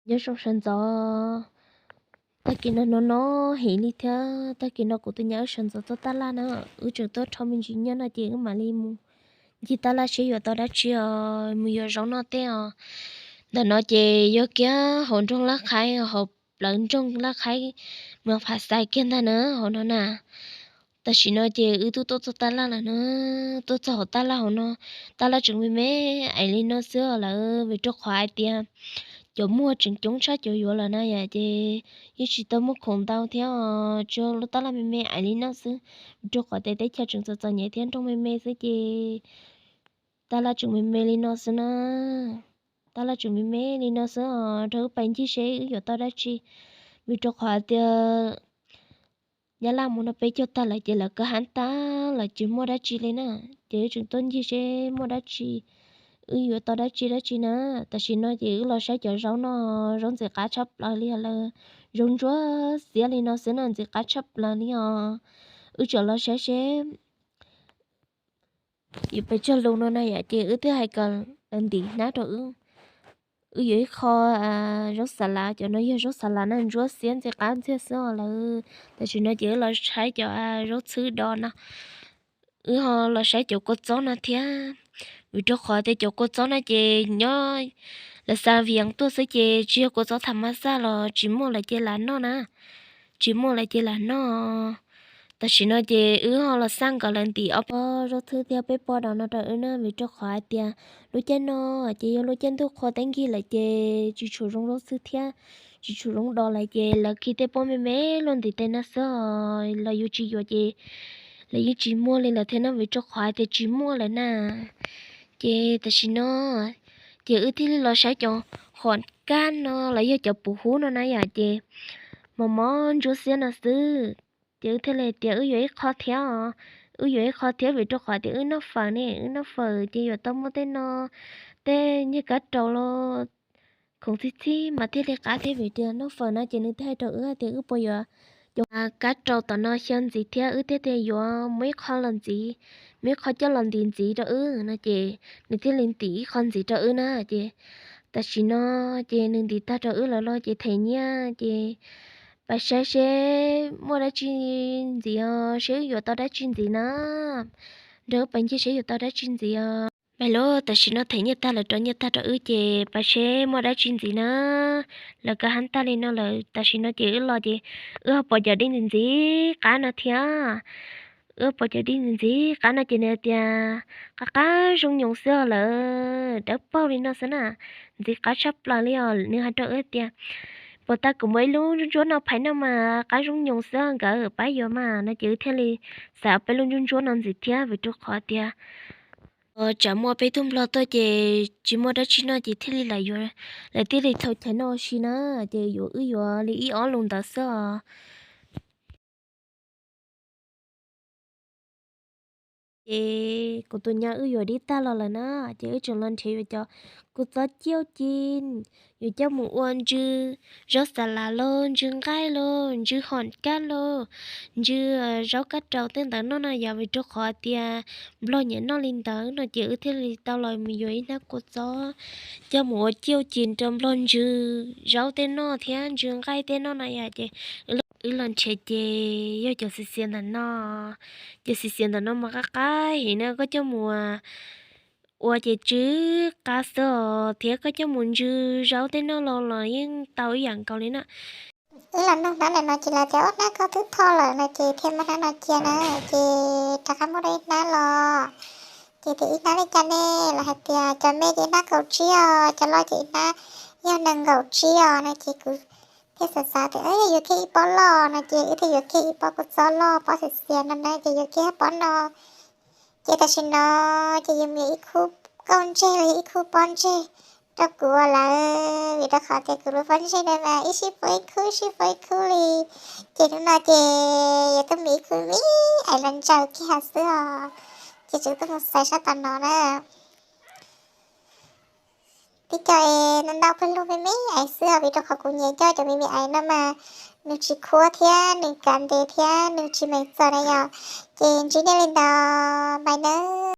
Nyob zoo sawv ntxov, tag kis no no no heev li thiab, tag kis no kuv tus nyab wb sawv ntxov txog tab laj na, wb tseem tuaj rho me ntsis nyiaj no ces wb mam li mus ncig tab laj seb yuav tau dab tsi os, mus yuav zaub noj tej os. Ntawm no ces yog kiag hauv nroog Laj Qhaib, hauv plawv nroog Laj Qhaib, mas Pham Xais kiag ntag na, hauv no na. Tam sim no ces wb twb tuaj txog tab laj lawm na, tuaj txog hauv tab laj hauv no, tab laj tseem me me ais li no xwb lawm, vim rau qhov hais tias cov muag tseem coob tshaj cov yuav lawm na yom, ces yeej tsis tau muaj khoom ntau thiab, tsuas lub tab laj me me ais li no xwb, vim rau qhov tias teb chaws tseem txom txom nyem thiab nroog me me xwb ces tab laj tseem me me li no xwb na. Tab laj tseem me me li no xwb os, rau wb pais ncig seb wb yuav tau dab tsi, vim rau qhov tias Nyab Laj mus noj peb caug tag lawm ces lawv kaw hab tag lawm tsis muaj dab tsi li na. Ces wb tseem tuaj ncig seb muaj dab tsi, wb yuav tau dab tsi dab tsi na. Tam sim no ces wb los saib cov zaub no, zaub ntxim qab tshaj plaws li os lawm, zaub ntsuab xiab li no xwb na, ntxim qab tshaj plaws li os. Wb tseem los saib seb yuav pes tsawg lus no na yom, ces wb twb hais kom lawv ntim hnab rau wb. Wb yuav ib qho zaub xa lav, cov no yog zaub xa lav na, ntsuab xiab ntxim qab ntxiag xwb os lawm. Tam sim no ces wb los saib cov zaub txhwb do no, wb ho los saib cov kua txob no thiab. Vim rau qhov tias cov kua txob no ces nyob lawv xa vias tuaj xwb ces tsis yog kua txob tham mas xaj los tsis muaj lawv ces lam noj na, tsis muaj lawv ces lam noj. Tam sim no ces wb ho los xaj kom lawv ntim ob pob zaub txhwb thiab peb pob do no rau wb na, vim rau qhov hais tias lub caij no ces yog lub caij ntuj qhua teb nkig lawm ces tsis tshua zoo zaub txhwb thiab, tsis tshua zoo do lawm ces lawv khi tej pob me me luaj ntiv tes no xwb os, los yus tsis yuav ces lawv yeej tsis muaj li lawm thiab no, vim rau qhov hais tias tsis muaj lawm na. Ces tam sim no ces wb thiaj li los saib cov hom kab no los yog cov puv hub no na yom, ces mos mos ntsuab xiab no xwb. Ces wb thiaj li tias wb yuav ib qho thiab os, wb yuav ib qho thiab vim rau qhov tias wb noj fawm ne, wb noj fawm ces yuav tau muaj tej no, tej nyiaj kab raus los khoom txhij txhij mas thiaj li qab thiab, vim tias noj fawm no ces nws thiaj hais rau wb tias wb puas yuav cov kab raus tom no xyaw ntxiv thiab, wb thiaj tias yuav muab ib qho los ntxiv, muab ib qho coj los ntim ntxiv rau wb no ces nws thiaj li ntim ib qho ntxiv rau wb na. Ces tam sim no ces nws ntim tag rau wb lawm los ces them nyiaj ces pab saib seb muaj dab tsi ntxiv os, seb wb yuav tau dab tsi ntxiv na. Nrog wb pab ncig seb yuav tau dab tsi ntxiv os. Pab los tam sim no them nyiaj tag lawm, rau nyiaj tag rau wb ces pab seb muaj dab tsi ntxiv na. Lawv kaw hab tag li no lawm, tam sim no ces wb los ces wb ho pom cov dib ntxim ntxim qab no thiab. Wb pom cov dib ntxim ntxim qab no ces nws tias qab qab zoo nyoos xwb os lawm, dawb paug li no xwb na, ntxim qab tshaj plaws li os. Nws hais rau wb tias puas tas kuv muab ib lub ntsuab ntsuab no phais noj mas qab zoo nyoos xwb os nkawd, pab yuav mas no ces wb thiaj li xav peb lub ntsuab ntsuab no ntxiv thiab, vim rau qhov tias tsam muaj peb tug nplog tuaj ces tsis muaj dab tsi noj ces thiaj li lam yuav, lawv thiaj li thau chais noj ua si na. Ces yuav wb yuav li ib ob lus ntawd xwb os. Ces kuv tus nyab wb yuav dib tag los lawm na, ces wb tseem los nrhiav yuav cov kua txob ciaj ci, yuav coj mus ua ntsw zaub xa las los, ntsw nqaij los, ntsw hom kab los, ntsw zaub kab raus tej ntawd noj no yom, vim rau qhov tias nplog nyiam noj li ntawd no ces wb thiaj li tau los mus yuav ib hnab kua txob coj mus ua ciaj ci rau nplog ntsw zaub tej noj thiab ntsw nqaij tej noj na yom. Ces wb los nrhiav ces yog cov xiv xiav ntawm no, cov xiv xiav ntawm no mas qab qab heev na, koj coj mus ua ces tsw qab xwb os, thiab koj coj mus ntsw zaub tej noj los los yeej tau ib yam nkaus li na. Wb los nug hnab ntawm no ces lawv tias ub hnab koj twb tho lawm no ces thiaj muab hnab no cia na, ces rov qab muab rau ib hnab los. Ces tias ib hnab li cas ne? Lawv hais tias cov me ces ib hnab kaum tsib os, cov loj ces ib hnab yog nees nkaum tsib os no ces kuv thiaj xav xav tias yog yuav kiag ib pob loj no ces wb thiaj yuav kiag ib pob kua txob loj, pob xiv xiav no na, ces yuav kiag pob no. Ces tam sim no ces yuav mus yuav ib khub kauj ntseg los yog ib khub pob ntseg rau kuv ua lawv, vim rau qhov tias kuv lub pob ntseg ntawd mas ib sij pub ib khub, ib sij pub ib khub li. Ces hnub no ces yuav tuaj mus ib khub me me ais los ntsaws kiag xwb os. Ces tseem tuaj mus xaiv sab tom no na. Twb coj ntau pawg lug me me ais xwb os, vim rau qhov kuv nyiam coj cov me me ais no mas nws tsis khuav thiab nws kav ntev thiab nws tsis meem txom na yom. Ces ntsib nej li ntawd, bye nawb.